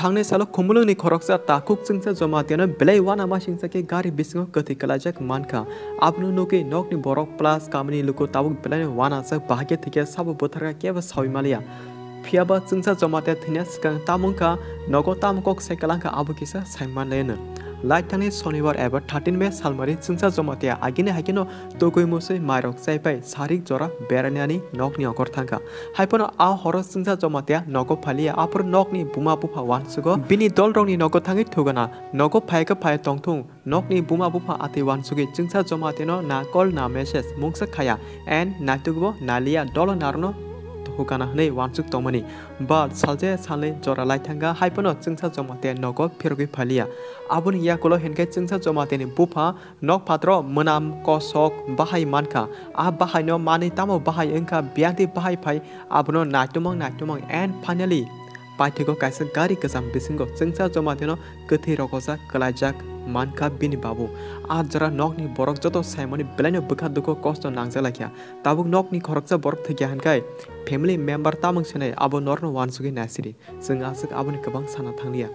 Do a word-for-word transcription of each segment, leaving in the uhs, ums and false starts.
Thangni salo Khumulwngni khoroksa takhuk Chwngsa Jamatiano belai uanama singsa khe gari bisingo kwthwi kwlaijak mankha. Abono nugwi nokni borok plus kamini luku tabuk belaino uanajak, bahai khe thwikhe sabo bwtharkha, kebo saui manliya. Phiyaba Chwngsa Jamatia thwina swkang tamo wngkha, nogo tamo kok sai kwlangkha abo kisa sai manlaino. Laithangni Sonibar eba thirteen May salmari Chwngsa Jamatia agini hai kheno tugui musui mairok chaipai sarik jora berainani nokni okor thangkha. Haiphano a horo Chwngsa Jamatia nogo phailiya, aphuru nokni buma bupha uansugo bini dolrokni nogo thangwi thugana. Nogo phaikha phai tongthung, nokni buma bupha atwi uansugwi Chwngsa Jamatiano na call na message mungsa khaya, and naitugbo naliya, dolo narono thugana hwnwi uansuk tongmani. But salje salnwi jora laithangkha, haiphano Chwngsa Jamatia nogo phirogwi phailiya. Aboni yakulo hinkhe Chwngsa Jamatiani bupha nok phatro mwnam kosok bahai mankha. A bahaino manwi tamo bahai wngkha, biyangtwi bahai phai abono naitumang naitumang, and finally paithago kaisa gari kwcham bisingo Chwngsa Jamatiano kwthwi rogojak kwlaijak mankha bini babu. A jora nokni borok joto saimani belaino bwkha dukhu kosto nangjak laikha. Tabuk nokni khoroksa borok thwikya hinkhai family member tamung sinai abo norno uansugwi naisidi. Chwng aswk aboni kwbang sana thangliya.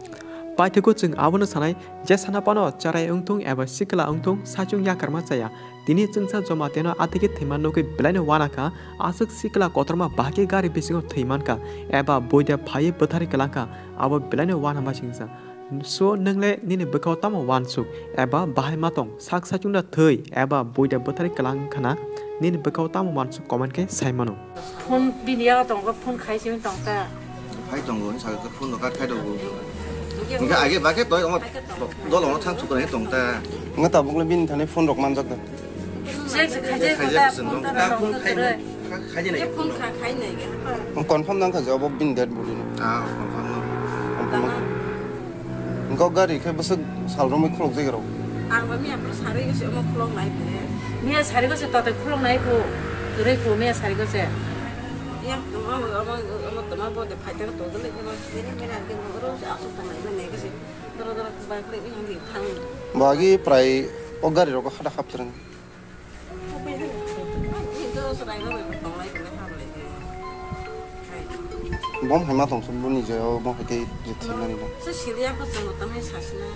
Paithago chwng abono sanai, je sana phano cherai wngthung eba sikla wngthung, saichung yakarma chaya. Tini Chwngsa Jamatiano atwikhe thwima nugwi belaino uanakha, aswk sikla kotorma bahai khe gari bisingo thwi mankha eba buida phaiwi bwtharwi kwlangkha, abo belaino uanama singsa. So, nwng le nini bwkhao tamo uansuk eba bahai ma tong, sak saichung da thwi eba buida bwtharwi kwlang khana, nini bwkhao tamo uansuk comment khe sai mano. Phone bini yago tongo, phone khai simi tong ta. Phai tongo, sa phone no kat khai dogo. Hingke age ba khe toi omo dol ono thang thukra tong ta. Nga tabuk le bini thani phone rok manjak da. Check se khai je Khai ko je ta, ko phone ta ta phone khai. Khai je nai. Phone kha khai nai ge. Confirm nang kha je obo bini dead body no. Ah, confirm no. Confirm no. Engkau gari khe bwswk sal romwi khulok jagwi rw. Ang ba miya phuru sarwi se omo khulok nai phuru. Miya sarwi se tote khulok nai phuru. Kwrwi phuru miya sarwi se. Ya, omo, omo, omo toma bo de fighter to gele ke ba. Mere mere ke mo ro se asuk tong nai nai ke se. Doro doro bai phuru i handi thang. Bagi prai o gari rok hada hap treng. Bom hai ma tong sub boni jaya o bom hai tei je thwi mani no. Se siriya ko chwng tamo sasina.